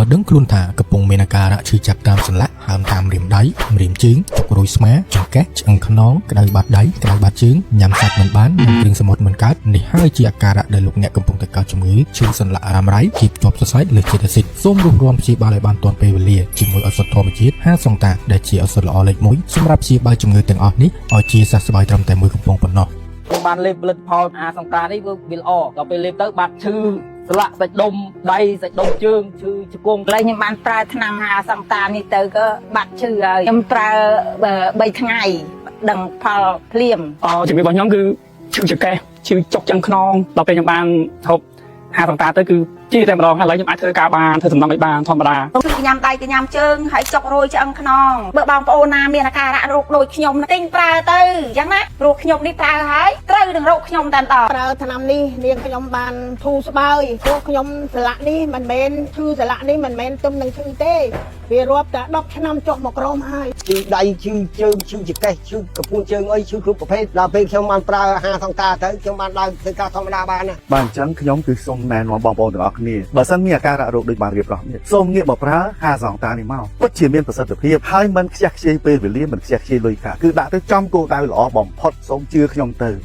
បើដឹងខ្លួនថាកំពុងមានអាការៈឈឺចាប់តាមសន្លាក់ហើមតាមរៀមដៃរៀមជើងចុករោយស្មាចង្កេះឆ្អឹងខ្នងក្តៅបាតដៃក្តៅបាតជើងញ៉ាំសាច់មិនបានញ៉ាំគ្រឿងសមុទ្រមិនកើតនេះហើយជាអាការៈដែលលោកអ្នកកំពុងតែកើតជំងឺឈឺសន្លាក់រ៉ាំរ៉ៃគៀបជាប់សរសៃលើសជាតិអាស៊ីតសូមរួសរាំព្យាបាលឲ្យបានទាន់ពេលវេលាជាមួយឱសថធម្មជាតិហាសង្តាដែលជាឱសថល្អលេខ1សម្រាប់ព្យាបាលជំងឺទាំងអស់នេះឲ្យជាសះស្បើយត្រឹមតែមួយកំប៉ុងប៉ុណ្ណោះ។ ខ្ញុំបានលេបផលិតផលអាសង្តានេះវាវាល្អដល់ពេលលេបទៅបាត់ឈឺស្លាក់សាច់ដុំដៃសាច់ដុំជើងឈឺជង្គង់ ឥឡូវខ្ញុំបានប្រើថ្នាំហាសង្តានេះទៅក៏បាត់ឈឺហើយខ្ញុំប្រើ3ថ្ងៃដឹងផលភ្លាម។ អជំងឺរបស់ខ្ញុំគឺឈឺចង្កេះឈឺចុកចឹងខ្នងដល់ពេលខ្ញុំបានហូបហាសង្តាទៅគឺជាតែម្ដងឥឡូវខ្ញុំអាចធ្វើការបានធ្វើសំណងឲ្យបានធម្មតា។ គឺញ៉ាំដៃក៏ញ៉ាំជើងហើយចុករោយឆ្អឹងខ្នងបើបងប្អូនណាមានអាការៈរោគដូចខ្ញុំទិញប្រើទៅអញ្ចឹងណាព្រោះខ្ញុំនេះប្រើហើយត្រូវនឹងរោគខ្ញុំតែម្ដង។ ប្រើថ្នាំនេះនាងខ្ញុំបានធូរស្បើយព្រោះខ្ញុំសន្លាក់នេះមិនមែនឈឺសន្លាក់នេះមិនមែនទំនឹងឈឺទេវារាប់តែ10ឆ្នាំចុះមកក្រោមហើយ។ ឈឺដៃឈឺជើងឈឺចង្កេះឈឺកពួនជើងអីឈឺគ្រប់ប្រភេទដល់ពេលខ្ញុំបានប្រើអាហារសង្តាទៅខ្ញុំបានដើរធ្វើការធម្មតាបានណា។ បាទអញ្ចឹងខ្ញុំគឺសូមណែនាំបងប្អូនទាំងអស់គ្នាបើសិនមានអាការៈរោគដូចបានរៀបរាប់នេះសូមងាកមកប្រើហាសង្តានេះមកពិតជាមានប្រសិទ្ធភាពហើយមិនខ្ជះខ្ជាយពេលវេលាមិនខ្ជះខ្ជាយលុយកាក់គឺដាក់ទៅចំគោលដៅល្អបំផុតសូមជឿខ្ញុំទៅ។